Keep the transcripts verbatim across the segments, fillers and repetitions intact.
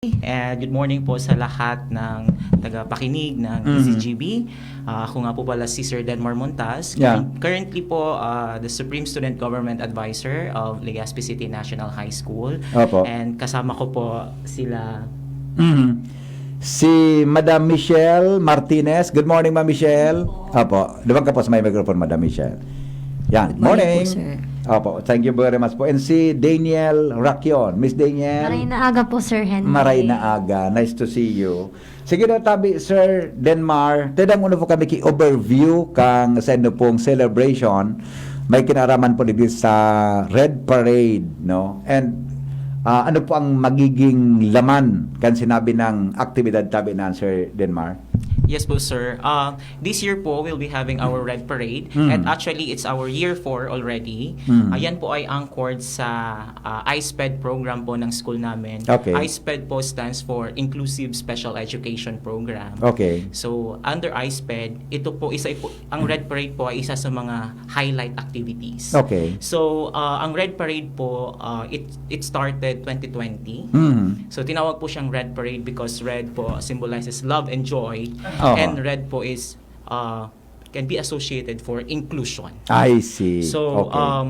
And good morning po sa lahat ng tagapakinig ng Mhm. D Z G B. Ah, ako nga po pala si Sir Denmar Montas. Yeah. Current- currently po, ah, the Supreme Student Government Advisor of Legazpi City National High School. Opo. And kasama ko po sila Mhm. Si Madam Michelle Martinez. Good morning, Ma'am Michelle. Opo. Duman ka po sa may microphone, Madam Michelle. Yan. Good morning po, sir. Opo. Thank you very much po. And si Daniel Rakion. Miss Daniel. Maray na aga po, Sir Henry. Maray na aga. Nice to see you. Sige daw tabi, Sir Denmar. Tedang uno po kami ki overview kang sa inyo pong celebration. May kinaraman po digdi sa Red Parade, no? And ah, ano po ang magiging laman kan sinabi ng aktibidad tabi na, Sir Denmar? Yes po, sir. Uh, this year po, we'll be having our Red Parade. Mm. And actually, it's our year four already. Mm. Ayan po ay anchored sa uh, ISPED program po ng school namin. Okay. ISPED po stands for Inclusive Special Education Program. Okay. So, under ISPED, ito po, isa po, ang Red Parade po ay isa sa mga highlight activities. Okay. So, uh, ang Red Parade po, uh, it it started twenty twenty. Mm. So, tinawag po siyang Red Parade because red po symbolizes love and joy. Aha. And red po is, uh, can be associated for inclusion. I see. So, Okay. um,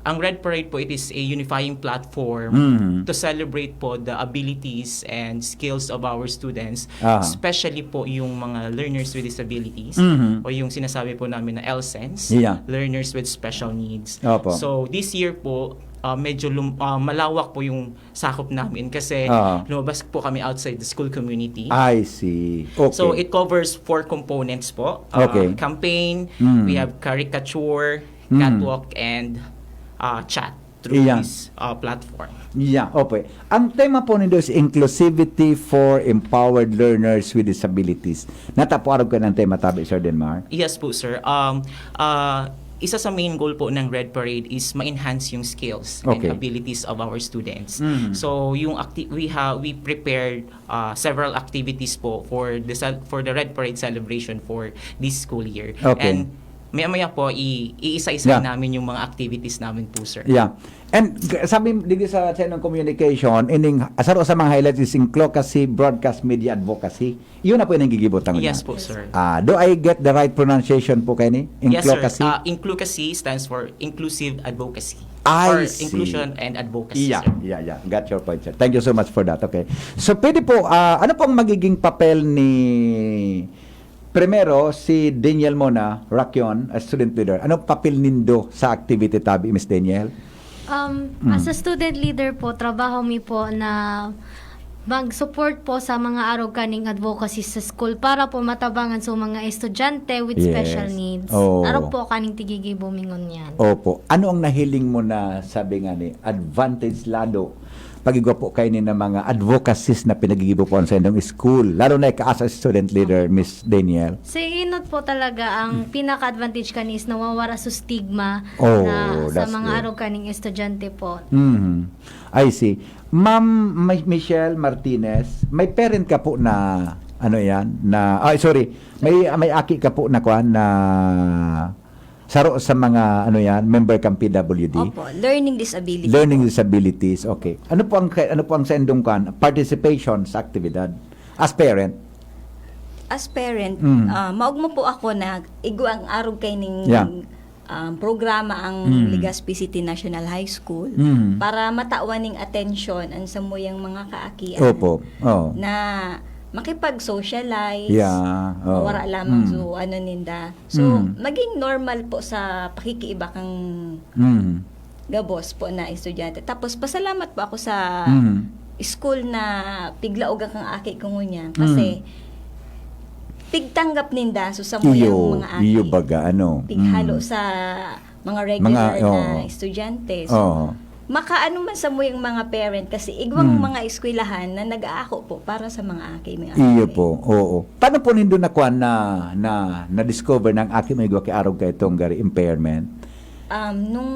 ang Red Parade po, it is a unifying platform Mhm. to celebrate po the abilities and skills of our students, Aha. especially po yung mga learners with disabilities Mhm. o yung sinasabi po namin na LSENs, Yeah. learners with special needs. Opo. So, this year po, uh, medyo lum- uh, malawak po yung sakop namin kasi Aha. lumabas po kami outside the school community. I see. Okay. So, it covers four components po. Uh, Okay. Campaign, Mm. we have caricature, Mm. catwalk, and uh, chat through Iya. this uh, platform. Yeah, okay. Ang tema po nindo is inclusivity for empowered learners with disabilities. Natapo arog ka ng tema tabi, Sir Denmar? Yes po, sir. Um, uh, isa sa main goal po ng Red Parade is ma-enhance yung skills Okay. and abilities of our students. Mhm. So, yung acti- we have we prepared uh, several activities po for the cel- for the Red Parade celebration for this school year. Okay. And maya-maya po, i- iisa-isa Yeah. namin yung mga activities namin po, sir. Yeah. And g- sabi digdi sa sa inyong communication, ining saro sa mga highlights is inclocacy, broadcast media advocacy. Yun na po yung gigibo ta ngunyan. Yes po, sir. Ah, do I get the right pronunciation po kaini? Yes, sir. Inclocacy? Uh, inclucacy stands for inclusive advocacy. I or see. Inclusion and advocacy, Yeah, sir. yeah, yeah. Got your point, sir. Thank you so much for that. Okay. So, pwede po, ah, ano pong magiging papel ni, primero, si Daniel muna, Rakion, as student leader. Ano papel nindo sa activity tabi, Miss Daniel? Um, Mm. As a student leader po, trabaho mi po na mag-support po sa mga arog kaning advocacy sa school para po matabangan sa mga estudyante with Yes. Special needs. Oo. Arog po kaning tigigibo mi ngunyan. Opo. Ano ang nahiling mo na, sabi nga ni, advantage lalo pag-igwa po kayo ni na mga advocacies na pinagigibo po sa inyong school, lalo na ika as a student leader, Miss Daniel? Sa inot po talaga, ang pinaka-advantage kani is nawawara sa stigma Oh, na sa that's mga good. Arog kaning estudyante po. Mhm. I see. Ma'am Mi- Michelle Martinez, may parent ka po na, ano yan, na, ay, sorry, may may aki ka po na kwan na saro sa mga, ano yan, member kang P W D? Opo, learning disability. Learning disabilities, okay. Ano po ang ano po ang sendong kan participation sa aktibidad as parent? As parent, Mm. ah, maugma po ako na igwa ang arog kay ning Yeah. um, programa ang Mm. Legazpi City National High School Mm. para matawan ning atensyon ang samuyang mga kaakian Opo. Oh. na makipag-socialize. Yeah. Oh. Wala lamang Mm. so ano ninda. So, Mm. maging normal po sa pakikiiba kang Mm. gabos po na estudyante. Tapos, pasalamat po ako sa Mm. school na piglaoga kang aki ko ngunyan. Kasi, Mm. pigtanggap ninda so sa muyang Iyo, mga aki. iyo baga, ano. Pighalo Mm. sa mga regular Mga, na oo. estudyante. Oo. Makaano man sa muyang mga parent kasi igwang Mm. mga eskwelahan na nag-aako po para sa mga aki, mga Iyo aki. po, oo. Paano po nindo nakuha na, na, na-discover na ang aki mo igwa ki arog ka itong gari impairment? Um, nung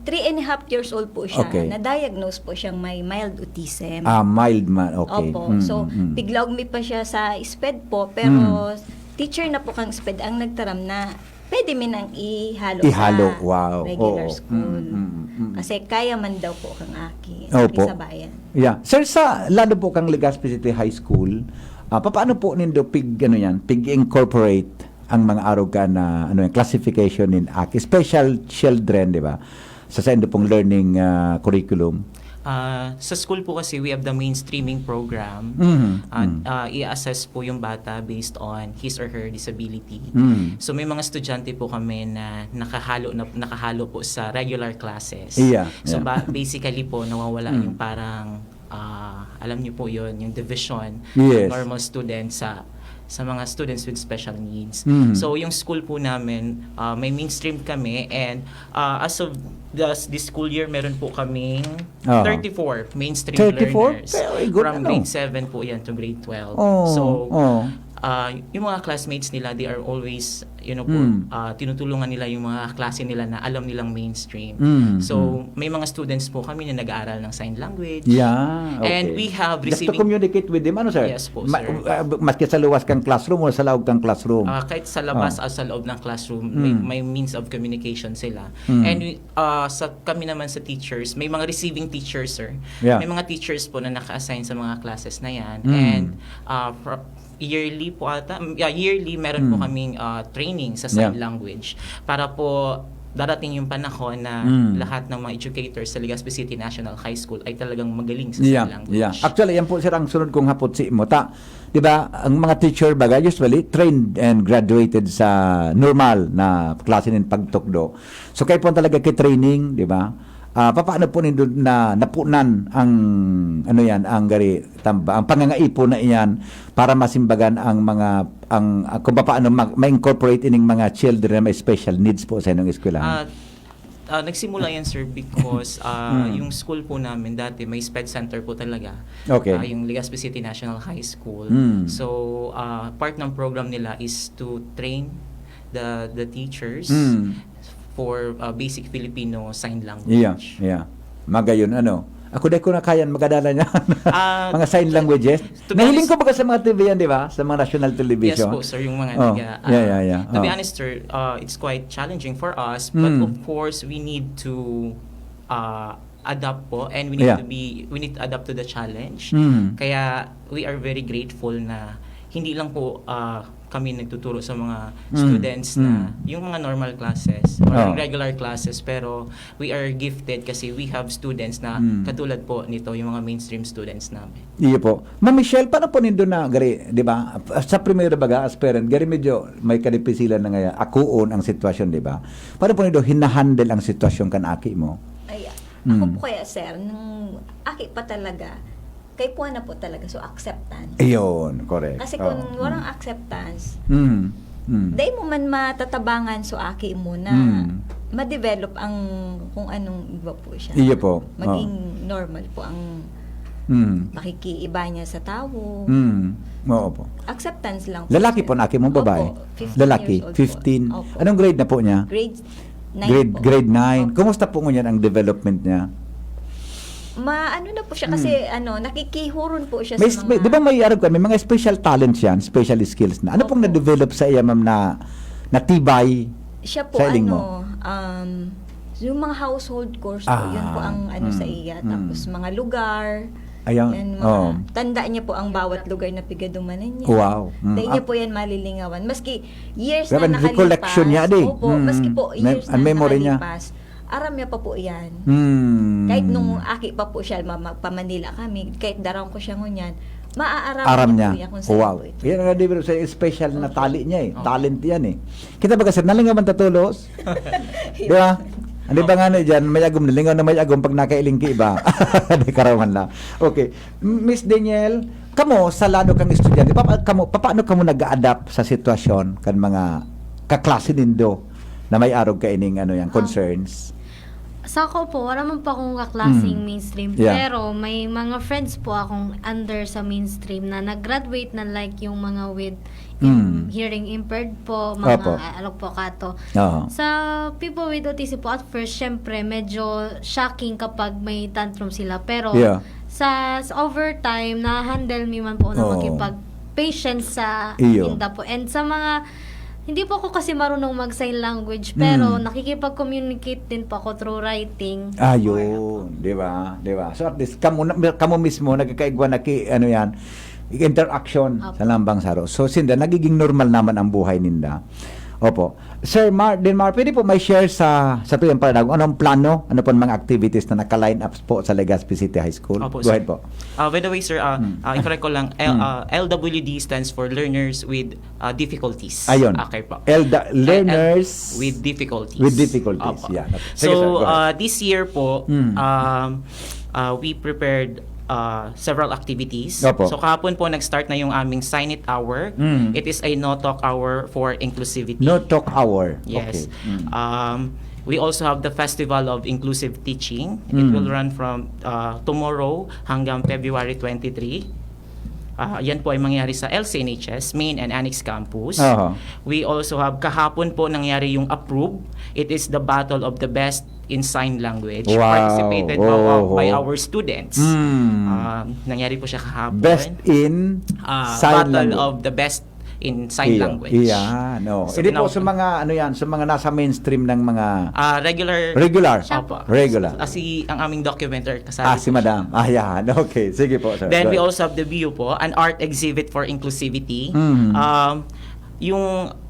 three and a half years old po siya, Okay. na-diagnose po siyang may mild autism. Ah, mild man. Okay. Opo. Mm, So, mm, mm. piglaog mi pa siya sa SPED po, pero Mm. teacher na po kang SPED ang nagtaram na Pwede mi nang ihalo Ihalo, sa wow. regular Oo. school. Mm, mm, mm, mm. Kasi kaya man daw po kang aki. Opo. Sabayan. Yeah. Sir, sa lalo po kang Legazpi City High School, ah, paano po nindo pig, ano yan, pig-incorporate ang mga arog ka na ano yan, classification nin aki, special children, di ba? Sa saindo pong learning ah, curriculum. Ah, sa school po kasi, we have the mainstreaming program. Mhm, Ah, mhm. ah, i-assess po yung bata based on his or her disability. Mm. So may mga estudyante po kami na nakahalo na nakahalo po sa regular classes. Yeah, So yeah. ba, basically po nawawala Mm. yung parang ah, alam niyo po yon, yung division Yes. ng normal students sa sa mga students with special needs. Mm. So yung school po namin, ah, may mainstream kami, and ah, as of this, this school year, meron po kaming Aha. thirty-four mainstream Thirty-four? learners Very good, from ano? Grade seven po yan to grade twelve. Oh, So, oh. ah, yung mga classmates nila, they are always, you know po, Mm. ah, tinutulungan nila yung mga klase nila na alam nilang mainstream. Mm, So, may mga students po kami na nag-aaral ng sign language. Yeah, okay. And we have Just to receiving communicate with them, ano, sir? Yes po, sir. Ah, maski sa luwas kang classroom o sa laog kang classroom? Ah, kahit sa labas Oh. o sa loob ng classroom, may, Mm. may means of communication sila. Mm. And we, ah, sa kami naman sa teachers, may mga receiving teachers, sir. Yeah. May mga teachers po na naka-assign sa mga classes na yan. Mm. And ah, fr- yearly po ata, mm, yeah, yearly meron po Mm. kaming ah, training sa sign Yeah. language para po darating yung panahon na Mm. lahat ng mga educators sa Legazpi City National High School ay talagang magaling sa Yeah, sign language. yeah. Actually, yan po, sir, ang sunod kong hapot si mo. Ta, di ba, ang mga teacher, baga, usually, trained and graduated sa normal na klase ng pagtukdo. So, kayo po talaga kay training, di ba? Ah, papaano po nindo na napunan ang, ano yan, ang gari, tamba, ang pangangaipo na iyan para masimbagan ang mga, ang, ah, kung paano ma-, ma-incorporate ining mga children na may special needs po sa inyong eskwelahan? Ah, ah, nagsimula yan, sir, because ah, Mm. yung school po namin dati, may SPED center po talaga. Okay. Ah, yung Legazpi City National High School. Mm. So, ah, part ng program nila is to train the the teachers Mm. for ah, basic Filipino sign Yeah, language. yeah. Magayon, ano? Ako, di ko na kaya magadala niya. Ah, Mga sign languages. to be Nahiling honest- ko baga sa mga T V yan, di ba? Sa mga national Yes television. po, sir, yung mga Oh, taga- yeah, ah, yeah, yeah. To be Oh. honest, sir, uh, it's quite challenging for us, but Mm. of course, we need to uh, adapt po, and we need Yeah. to be we need to adapt to the challenge. Mm. Kaya we are very grateful na hindi lang po uh, kami nagtuturo sa mga Mm. students na Mm. yung mga normal classes or Oh. regular classes, pero we are gifted kasi we have students na Mm. katulad po nito, yung mga mainstream students namin. Iyo po. Ma'am Michelle, paano po nindo na, gari, di ba? Sa primero baga, as parent, gari medyo may kadipisilan na ngaya, akoon ang sitwasyon, di ba? Paano po nindo hinahandle ang sitwasyon kan aki mo? Ay, Mm. ako po kaya, sir, nung aki pa talaga, kay kuha na po talaga, so acceptance. Iyon, correct. Kasi kung Oo. walang acceptance, Mm. Mm. dai mo man matatabangan so aki mo na Mm. ma-develop ang kung anong iba po siya. Iyo po. Maging normal po ang Mm. pakikiiba niya sa tao. Mm. Oo po. Acceptance lang po. Lalaki sir. po na aki mo, babae? Opo, fifteen Lalaki, years old po. fifteen. Opo. Anong grade na po niya? Grade nine Grade, po. grade nine. Opo. Kumusta po ngunyan ang development niya? Ma, ano na po siya kasi ano, nakikihuron po siya May, sa mga... may- di ba may arog kami, mga special talents yan, special skills na. Ano pong Opo. na-develop sa iya, ma'am, na natibay Siya po, sa iling ano, mo? Um, yung mga household chores po, Ah, yun po ang ano sa mm, iya. Mm. Tapos mga lugar, Ayan. yan, mga, Oh. tanda niya po ang bawat lugar na pigadumanan niya. Wow. Mm. Dahil niya Ah. po yan malilingawan. Maski years Pero na recollection nakalipas. niya, di? Opo, Mm. maski po Mem- years ang na memory niya. nakalipas, aram niya pa po yan. Mm. Kahit nung aki pa po siya, ma- magpa-Manila kami, kahit daraw ko siya ngunyan, maaaram Aram niya niya. po yan kung saan Wow. po ito. Yan ang dibro sa special na tali niya eh. Oh. Talent yan eh. Oh. Kita ba kasi, nalingawan ta tolos? Di ba? Ano ba nga na dyan? May agom, nalingaw na may agom pag nakailingki iba. Di karaman lang. Okay. Miss Daniel, kamo, sa lado kang estudyante, pa, kamo, paano kamo nag-adapt sa sitwasyon kan mga kaklase nindo na may arog kaining ano yan, Ah. concerns? Sa ako po, wala man po akong kaklaseng Mm. mainstream. Yeah. Pero may mga friends po akong under sa mainstream na nag-graduate na, like yung mga with Mm. hearing impaired po, mga Opo. ah, alok po kato. Oo. Sa people with autism po, at first, syempre, medyo shocking kapag may tantrum sila. Pero Yeah. sa, sa overtime, na-handle mi man po na Oo. makipag-patience sa Iyo. inda po. And sa mga Hindi po ako kasi marunong mag-sign language, pero Hmm. nakikipag-communicate din po ako through writing. Ayun, di ba? Di ba? So, at least, kamo na, kamo mismo, nagkakaigwa na ki-, ano yan, interaction Opo. sa lambang saro. So, sinda, nagiging normal naman ang buhay ninda. Opo. Sir Mar, Denmar, pwede po may share sa, sa tuyang pananaw? Anong plano? Ano po ang mga activities na naka-line up po sa Legazpi City High School? Opo, Go sir. ahead po. Ah, by the way, sir, ah, Hmm. ah, i-correct ko lang, L-, Hmm. ah, L W D stands for Learners with, ah, Difficulties. Ayun. Okay po. Elda-, L-, L-, learners with difficulties. with difficulties. Opo. Yeah. Sige, So, sir, go ahead. ah, this year po, Hmm. um, ah, we prepared, ah, several activities. Opo. So, kahapon po, nag-start na yung aming Sign It Hour. Hmm. It is a no-talk hour for inclusivity. No-talk hour. Yes. Okay. Hmm. Um, we also have the Festival of Inclusive Teaching. It Hmm. will run from, ah, tomorrow hanggang February twenty-three. Ah, yan po ay mangyayari sa L C N H S, Main and Annex Campus. Aha. We also have, kahapon po nangyari yung approve. It is the Battle of the Best in Sign Language. Wow. Participated by, Oh, by oh. our students. Hmm. Ah, nangyari po siya kahapon. Best in Ah, Sign Battle Language. of the Best in Sign Iyo. Language. Iyan, no. So, Hindi po ginawa sa mga, ano yan, sa mga nasa mainstream ng mga Ah, regular. Regular. Siya po. Regular. Ah, si, ang aming documenter, kasali Ah, po si siya. Madam. Ah, yan. Okay. Sige po, sir. Then, Go we ahead. also have the B U po, an art exhibit for inclusivity. Mm. Um, yung,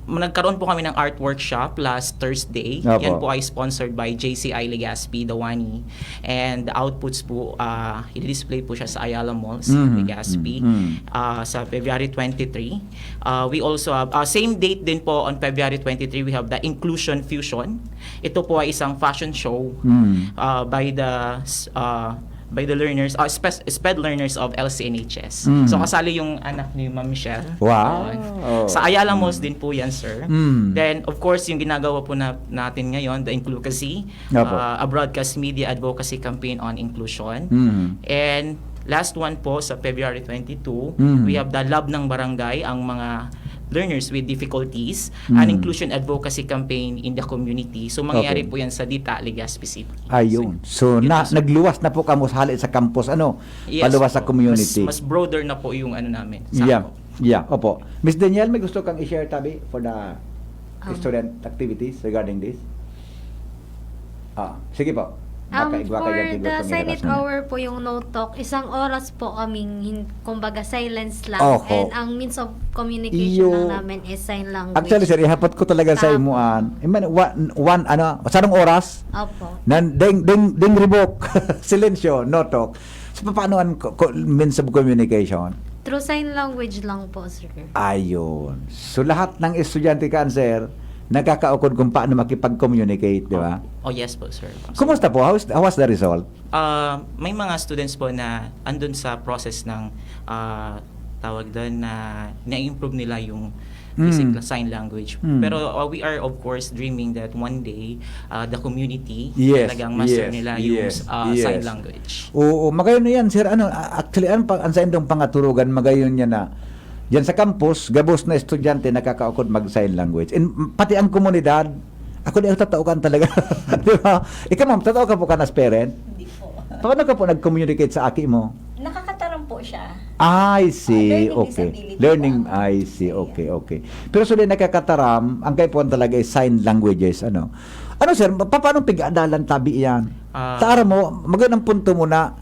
nagkaroon po kami ng art workshop last Thursday. Opo. Yan po ay sponsored by J C I Legazpi, Dawani. And the outputs po, ah, i-display po siya sa Ayala Malls, Mm, Legazpi, mm, mm. ah, sa February twenty-three. Ah, we also have, ah, same date din po on February twenty-three, we have the Inclusion Fusion. Ito po ay isang fashion show, Mm. ah, by the, s-, ah, by the learners, ah, spes-, sped learners of L C N H S. Mm. So, kasali yung anak ni Ma'am Michelle. Wow. Ayun. Oh. Sa Ayala Malls Mm. din po yan, sir. Mm. Then, of course, yung ginagawa po na, natin ngayon, the Inclucacy, Opo. ah, a broadcast media advocacy campaign on inclusion. Mm. And last one po, sa February twenty-two, Mm. we have the Lab ng Barangay, ang mga learners with difficulties, an Mm. inclusion advocacy campaign in the community. So, mangyayari Opo. po yan sa Dita, Legazpi City. Ayun. So, Yun na, po, sir. nagluwas na po kamo sa hali sa campus, ano? Yes Paluwas sa po. community. Mas, mas broader na po yung ano namin, Yeah. sakop. Yeah, opo. Miss Danielle, may gusto kang i-share, tabi, for the Um, student activities regarding this? Ah, sige po. Baka Um, igwa ka for dyan, the tigwa sa Sign It Hour po, yung no talk, isang oras po kaming hin-, kumbaga, silence lang. Oho. And ang means of communication Iyo. lang namin is sign language. Actually, sir, ihapot ko talaga sa Tapos imuan. I mean, one, one, ano, sarong oras? Opo. Nan-, ding, ding, ding ribok. Silensyo, no talk. So, paano ang co-, co-, means of communication? Through sign language lang po, sir. Ayun. So, lahat ng estudyante kan, sir, nakakaukod kung paano makipag-communicate, di ba? Oh, oh, yes po, sir. Kumusta po? How's, how was the result? Ah, may mga students po na andun sa process ng, ah, tawag doon, na na-improve nila yung basic Mm. la-, sign language. Mm. Pero, uh, we are, of course, dreaming that one day, uh, the community Yes, talagang master yes, nila yung, yes, uh, sign yes. language. Oo, magayon na yan, sir. Ano, a-, actually, ang pa-, ang saindong pangaturugan, magayon niya na, diyan sa campus, gabos na estudyante nakakaukod mag-sign language. And, pati ang komunidad, ako di ako tataukan talaga. Di ba? Ikaw, ma'am, tatao ka po ka as parent? Hindi po. Paano ka po nag-communicate sa aki mo? Nakakataram po siya. I see. Ah, learning Okay. disability Learning, po. I see. Yeah. Okay, okay. Pero so, di nakakataram, ang kaipuhan talaga is sign languages, ano? Ano, sir? Pa-, paano pig-aadalan tabi iyan? Ah. Sa aram mo, magandang punto mo na,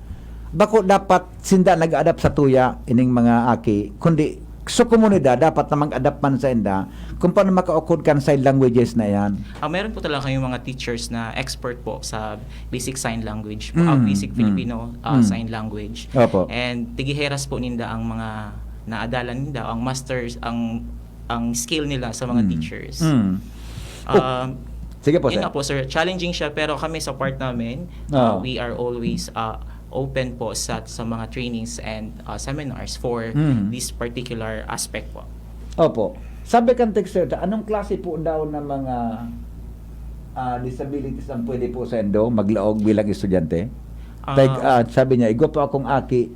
bako dapat sinda nag-adapt sa tuya, ining mga aki, kundi sa komunidad, dapat na mag-adapt man sa inda, kung paano makaukod kan sign languages na yan. Ah, meron po talaga kayong mga teachers na expert po sa basic sign language po, ah, Mm, basic mm, Filipino, ah, mm. sign language. Opo. And tigiheras po ninda ang mga naadalan ninda, ang masters, ang, ang skill nila sa mga Mm. teachers. Mm. Um, Oh, sige po, yun sir. nga po, sir, challenging siya, pero kami sa part namin, uh, Oo. we are always, uh, open po sa, sa mga trainings and, uh, seminars for Mm. this particular aspect po. Opo. Sabi kan texter, anong klase po daw ng mga, ah, disabilities ang pwede po sa indo maglaog bilang estudyante? Ah. Like, ah, sabi niya, "Igwa po akong aki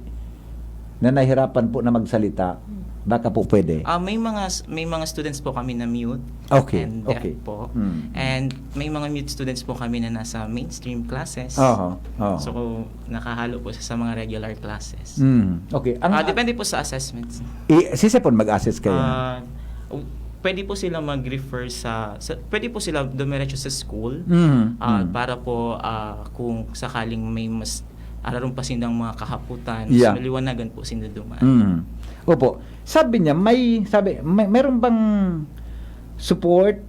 na nahihirapan po na magsalita. Hmm. Baka po pwede." Ah, may mga s-, may mga students po kami na mute Okay, and deaf okay. po. Hmm. And may mga mute students po kami na nasa mainstream classes. Oho, oho. So, nakahalo po siya sa mga regular classes. Hmm, okay. Ang Ah, depende po sa assessments. I-, sisipon mag-assess kayo? Ah, w-, Pwede po sila mag-refer sa, sa pwede po sila dumiretso sa school, Mhm, ah, mhm. para po, ah, kung sakaling may mas araron pa sindang mga kahapotan, Yeah. mas maliwanagan po sinda duman. Mhm. Opo. Sabi niya, may, sabi, may, meron bang support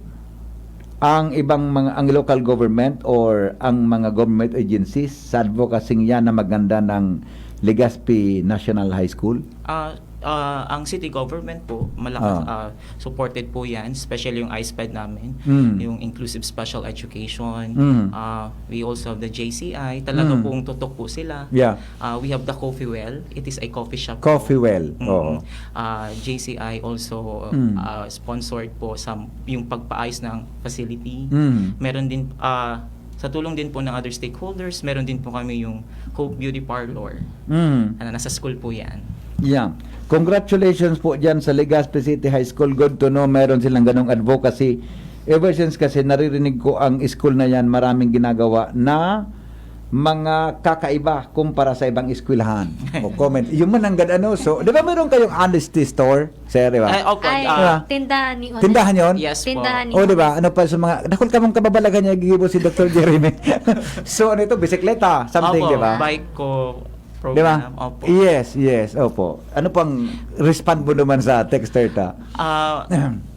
ang ibang mga, ang local government or ang mga government agencies sa advocacy niya na maganda ng Legazpi National High School? Ah, ah, ang city government po, malakas, Ah. ah, supported po yan, especially yung ISPED namin, Mm. yung Inclusive Special Education. Mm. Ah, we also have the J C I. Talaga Mm. pong tutok po sila. Yeah. Ah, we have the Coffee Well. It is a coffee shop po. Coffee Well. Mm. Oo. Ah, J C I also, Mm. ah, sponsored po sa yung pagpaayos ng facility. Mm. Meron din, ah, sa tulong din po ng other stakeholders, meron din po kami yung Hope Beauty Parlor. Mm. Ano, nasa school po yan. Yeah. Congratulations po dyan sa Legazpi City High School. Good to know, meron silang ganong advocacy. Ever since kasi naririnig ko ang school na yan, maraming ginagawa na mga kakaiba kumpara sa ibang eskwelahan. O comment. Yung man ang gad-, ano. So, di ba meron kayong honesty store, sir, di ba? Ay, opo, Ay, ah, tindahan ni Honest. Tindahan yon? Yes Tindahan po. ni O, di ba? Honest. Ano pa sa mga, dakul kamong kababalaghan niya, gigibo si Doctor Jeremy. So, ano ito? Bisikleta, something, Opo, di ba? Bike ko Di ba? program. Opo. Yes, yes, opo. Ano pang respond mo naman sa texter ta? Ah,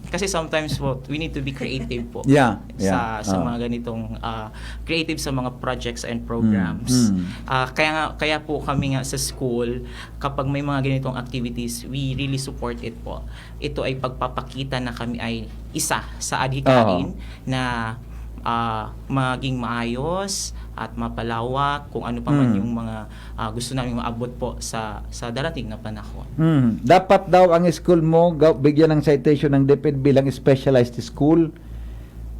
kasi sometimes po, we need to be creative po. Yeah, Sa yeah. sa Ah. mga ganitong ah, creative sa mga projects and programs. Mm, mm. Ah, kaya nga, kaya po kami nga sa school, kapag may mga ganitong activities, we really support it po. Ito ay pagpapakita na kami ay isa sa adhikain Oo. na ah, maging maayos at mapalawak kung ano pa man Mm. yung mga ah, gusto naming maabot po sa sa darating na panahon. Hmm. Dapat daw ang school mo gaw- bigyan ng citation ng DepEd bilang specialized school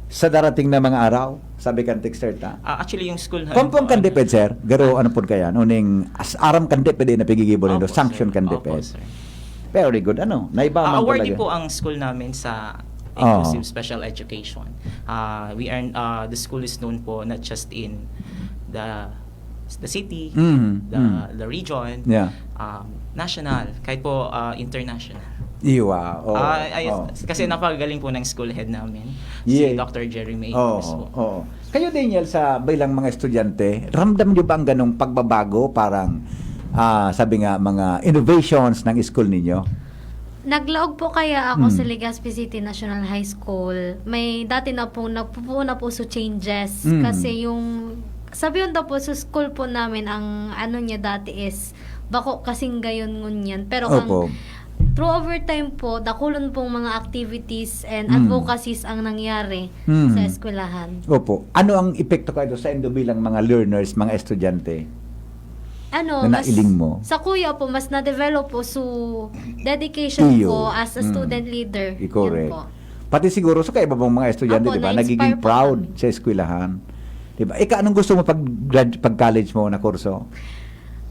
sa darating na mga araw, sabi kan texter ta. Ah, actually, yung school na Pampong kan DepEd, sir? Garo, ano po kaya? Uning as aram kan DepEd na pigigibo nindo, Opo, sanction sir. Kan Opo, DepEd. sir. Very good. Ano? Naiba Ah, man awardee talaga. Po ang school namin sa Oo. Inclusive Special Education. Ah, we are, ah, the school is known po not just in the the city, Mhm, the mhm. the region, Yeah. um, national, kahit po ah, international. Iwa. Oh, Ah, ay, oh. Kasi napakagaling po ng school head namin, Yeah. si Doctor Jerry May Oo, Cruz po. Oo. Kayo, Daniel, sa bilang mga estudyante, ramdam nyo ba ang ganong pagbabago? Parang, ah, sabi nga, mga innovations ng school ninyo? Naglaog po kaya ako Hmm. sa Legazpi City National High School. May dati na pong nagpupuo na po sa changes. Hmm. Kasi yung, sabi yun daw po, sa school po namin, ang ano niya dati is, bako kasing gayon ngunyan. Pero kang, Opo. through over time po, dakulon pong mga activities and Hmm. advocacies ang nangyari Hmm. sa eskwelahan. Opo. Ano ang epekto kayo sa indo bilang mga learners, mga estudyante? Ano, Na mas, nailing mo? Sa kuya po, mas na-develop po so dedication Iyo. ko as a Mm. student leader. I-correct. Yun po. Pati siguro sa kaiba pang mga estudyante, Apo, di ba? na-inspire Nagiging po proud kami. Sa eskwelahan. Di ba? Ika, anong gusto mo pag, grad, pag college mo na kurso?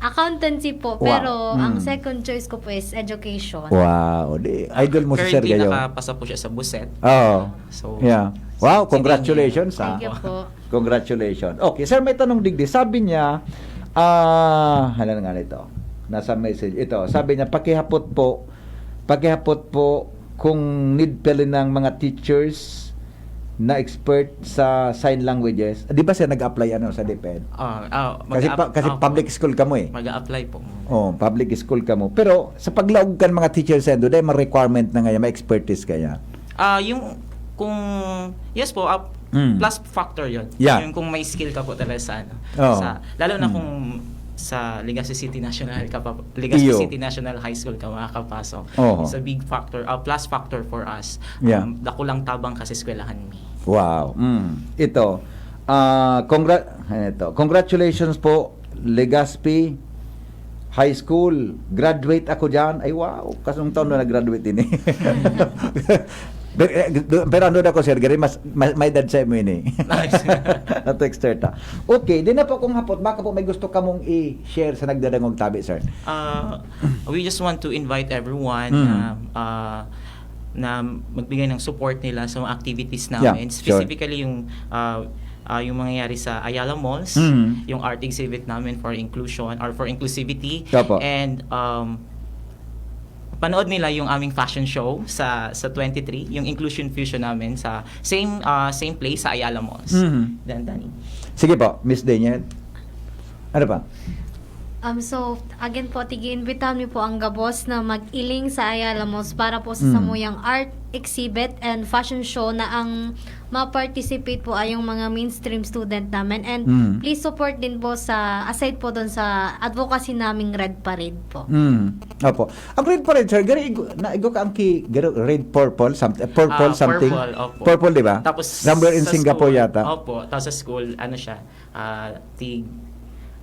Accountancy po, Wow. pero ang Mm. second choice ko po is education. Wow, di, idol mo si Sir Currently, Gayo. Nakapasa po siya sa BUSET. Oo. So, Yeah. Wow, si congratulations, Daniel. ha. Thank you po. Congratulations. Okay, sir, may tanong digdi. Sabi niya, ah, hala nga nito. Nasa message ito. Sabi niya, pakihapot po, pakihapot po kung need pala ng mga teachers na expert sa sign languages. Di ba, sir, nag-apply ano sa DepEd? Ah, ah, Kasi mag-app- pa- kasi ah, public school kamo eh. Mag-a-apply po. Oh, public school kamo. Pero sa paglaog kan mga teachers, sir, doon may requirement na ngayon, may expertise kaya. Ah, yung kung yes po, ah, Mm. plus factor 'yon. Yeah. Yung kung may skill ka po talaga sa ano, Oo. sa lalo na Mm. kung sa Legazpi City National ka pa, Legazpi Iyo. City National High School ka makakapasok. Oo. It's a big factor, ah, plus factor for us. Yeah. Um, dakulang tabang kasi eskwelahan mi. Wow. Mm. Ito, ah, congra- ano ito? Congratulations po, Legazpi High School. Graduate ako diyan. Ay, wow. Kasong taon na nag-graduate din eh. Pero, eh, pero ano na ko, sir, gari mas, mas may edad sa imo ini. Nice. Na texter ta. Okay, di na po akong hapot. Baka po may gusto kamong i-share sa nagdadangog tabi, sir. Ah, we just want to invite everyone Mm. na ah, na magbigay ng support nila sa mga activities Yeah, namin. sure. Specifically yung ah, ah, yung mangyayari sa Ayala Malls, Mm. yung art exhibit namin for inclusion or for inclusivity, Opo. and um, panood nila yung aming fashion show sa sa twenty-three, yung Inclusion Fusion namin sa same ah, same place sa Ayala Malls. Mhm. Then, Danny. Sige po, Miss Daniel. Ano pa? Um, so, again po, tigi-invitahan mi po ang gabos na mag-iling sa Ayala Malls para po sa Mm. samuyang art exhibit and fashion show na ang ma-participate po ay yung mga mainstream student namin. And Mm. please support din po sa, aside po doon sa advocacy naming Red Parade po. Mm. Opo. Ang Red Parade, sir, garo igo, na igo ka ang ki, garo, red purple, something, purple Ah, something. Purple, opo. Purple, di ba? Tapos Somewhere in sa Singapore school, yata. Opo. Tapos sa school, ano siya, ah, tig,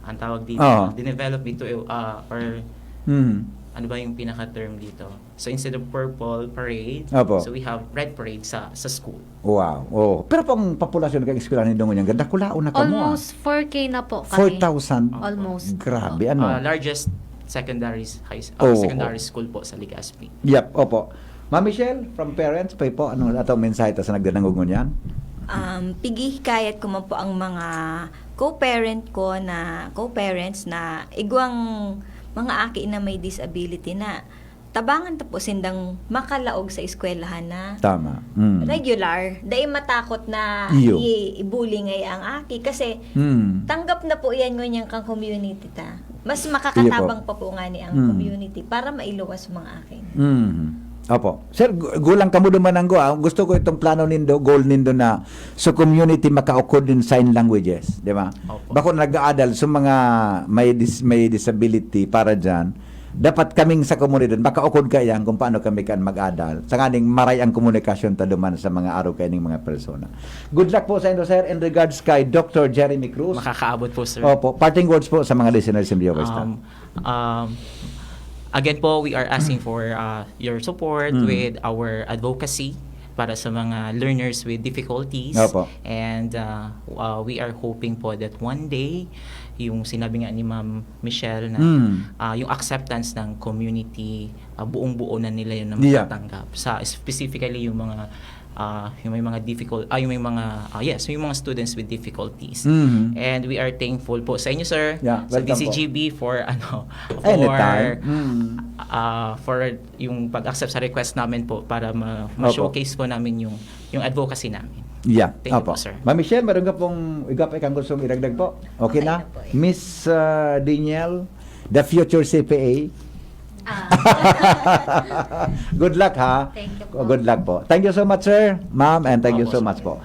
ang tawag dito, Oo. dinevelop dito, uh, or Mm. ano ba yung pinaka-term dito? So instead of purple parade, Opo. so we have red parade sa sa school. Wow. Oh, pero pang populasyon kay eskwelahan nindo ngunyan, ganda kulaon na kamo. Almost four K na po kami. Four thousand. Almost. Grabe, ano? Ah, largest secondary high s- Oo. ah, secondary school po sa Legazpi. Yep, opo. Ma'am Michelle, from parents, pa po, ano ato mensahe ta sa nagdanangog ngunyan? Um, pigihikayat ko man po ang mga co-parent ko na co-parents na igwang mga aki na may disability na tabangan ta po sindang makalaog sa eskwelahan na Tama. Mm. regular, dai matakot na Iyo. i- i-bully ngay ang aki kasi Mm. tanggap na po yan ngunyan kang community ta. Mas makakatabang pa po nga ni ang Mm. community para mailuwas ang mga aki. Mm. Opo. Sir, gu- gulang kamo duman ang go. Ah. Gusto ko itong plano nindo, goal nindo na sa community makaukod din sign languages, di ba? Opo. Bako nag-aadal sa mga may dis- may disability para diyan. Dapat kaming sa komunidad makaukod kaiyan kung paano kami kan mag-adal. Sa nganing maray ang komunikasyon ta duman sa mga araw kaining mga persona. Good luck po sa indo, sir, in regards kay Doctor Jeremy Cruz. Makakaabot po, sir. Opo, parting words po sa mga listeners and viewers ta. Um, um, again po, we are asking for uh, your support Mm. with our advocacy para sa mga learners with difficulties. Opo. And uh, uh, we are hoping po that one day, yung sinabi nga ni Ma'am Michelle na Mm. uh, yung acceptance ng community, uh, buong-buo na nila yun na Yeah. matatanggap. Sa specifically yung mga uh, yung may mga difficult, ah, yung may mga, ah, yes, yung mga students with difficulties. Mhm. And we are thankful po sa inyo, sir, Yeah, sa welcome po. D C G B for, ano, for, Anytime. Mm. ah, for yung pag-accept sa request namin po para ma- Opo. ma-showcase po namin yung yung advocacy namin. Yeah, Thank you opo. po, sir. Ma'am Michelle, meron ka pong iga pa ikang gustong idagdag po? Okay, Okay na? na po, eh. Miss uh, Danielle, the future C P A. Ah. Good luck, ha? Thank you po. Good luck po. Thank you so much, sir, ma'am, and thank you Opo, so sir. Much po.